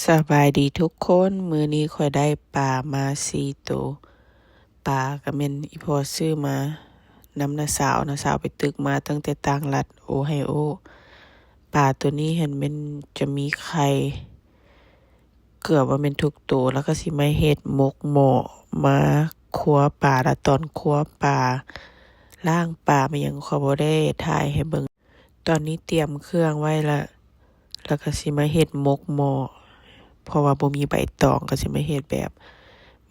ສະບາຍດີທຸກຄົນ, ມື້ນີ້ຂ້ອຍໄດ້ປາມາສີ່ໂຕ. ປາກໍແມ່ນອີ່ພໍ່ຊື້ມານຳນ້າສາວ, ນ້າສາວໄປຕຶກມາຕັ້ງແຕ່ຕ່າງລັດໂອໄຮໂອ. ປາໂຕນີ້ຫັ້ນແມ່ນຈະມີໄຂ່ເກືອບວ່າແມ່ນທຸກໂຕ, ແລ້ວກໍຊິມາເຮັດໝົກໝໍ້, ມາຄົວປາ, ແລ້ວຕອນຄົວປາ, ລ້າງປາ ແມ່ນຫຍັງ ຂ້ອຍບໍ່ໄດ້ຖ່າຍໃຫ້ເບິ່ງ. ຕອນນີ້ຕຽມເຄື່ອງໄວ້ລະ ແລ້ວກໍຊິມາເຮັດໝົກໝໍ້, ເພາະວ່າບໍ່ມີໃບຕອງ ກໍຊິມາເຮັດແບບ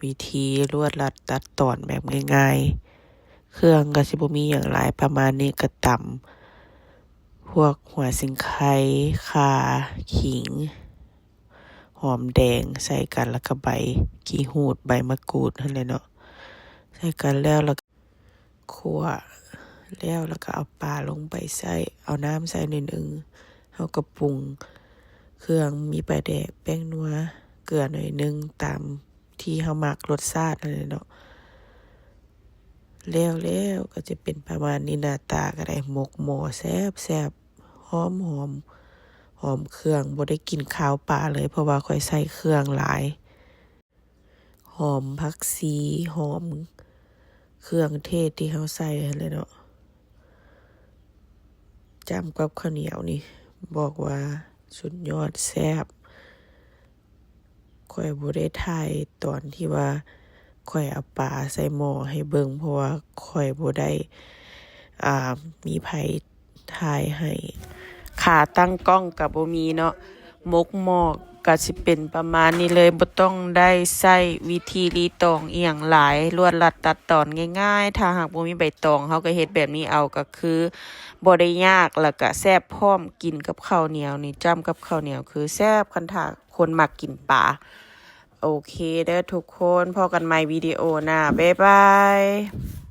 ວິທີລວດລັດຕັດຕອນແບບງ່າຍໆ. ເຄື່ອງກໍຊິບໍ່ມີຫຍັງຫຼາຍ ປະມານນີ້, ກະຕຳພວກຫົວສີໄຄ, ຂ່າ, ຂີງ, ຫອມແດງໃສ່ກັນ ແລ້ວກໍໃບກີ່ຫູດ, ໃບມະກູດຫັ້ນແຫຼະເນາະ, ໃສ່ກັນແລ້ວ ແລ້ວ ຂົ້ວແລ້ວ ແລ້ວກໍເອົາປາລົງໄປໃສ່, ເອົານ້ຳໃສ່ໜ້ອຍໜຶ່ງ. ເຮົາກໍປຸງເຄື່ອງ ມີປາແດກ, ແປ້ງນົວ, ເກືອໜ້ອຍໜຶ່ງ ຕາມທີ່ເຮົາມັກລົດຊາດຫັ້ນແຫຼະເນາະ. ແລ້ວ ແລ້ວກໍຈະເປັນປະມານນີ້, ໜ້າຕາກໍໄດ້ໝົກໝໍ້ແຊບໆ ຫອມໆ ຫອມເຄື່ອງ, ບໍ່ໄດ້ກິ່ນຄາວປາເລີຍ ເພາະວ່າຂ້ອຍໃສ່ເຄື່ອງຫຼາຍ. ຫອມຜັກຊີ, ຫອມເຄື່ອງເທດທີ່ເຮົາໃສ່ຫັ້ນແຫຼະເນາະ. ຈ້ຳກັບເຂົ້າໜຽວນີ້ ບອກວ່າສຸດຍອດແຊບ. ຂ້ອຍບໍ່ໄດ້ຖ່າຍຕອນທີ່ວ່າຂ້ອຍເອົາປາໃສ່ໝໍ້ໃຫ້ເບິ່ງ ເພາະວ່າຂ້ອຍບໍ່ໄດ້ ອ່າ ມີໃຜ ຖ່າຍໃຫ້. ຂາຕັ້ງກ້ອງກໍບໍ່ມີເນາະ. ໝົກໝໍ້ກໍຊິເປັນປະມານນີ້ເລີຍ, ບໍ່ຕ້ອງໄດ້ໃຊ້ວິທີລີຕອງອີ່ຫຍັງຫຼາຍ, ລວດລັດຕັດຕອນງ່າຍໆ. ຖ້າຫາກບໍ່ມີໃບຕອງ ເຮົາກໍເຮັດແບບນີ້ເອົາ, ກໍຄືບໍ່ໄດ້ຍາກ ແລ້ວກໍແຊບພ້ອມ. ກິນກັບເຂົ້າໜຽວນີ້, ຈ້ຳກັບເຂົ້າໜຽວ ຄືແຊບຄັນຖ້າຄົນມັກກິນປາ. ໂອເຄເດີທຸກຄົນ, ພໍ້ກັນໃໝ່ວິດີໂອໜ້າ. ບາຍບາຍ.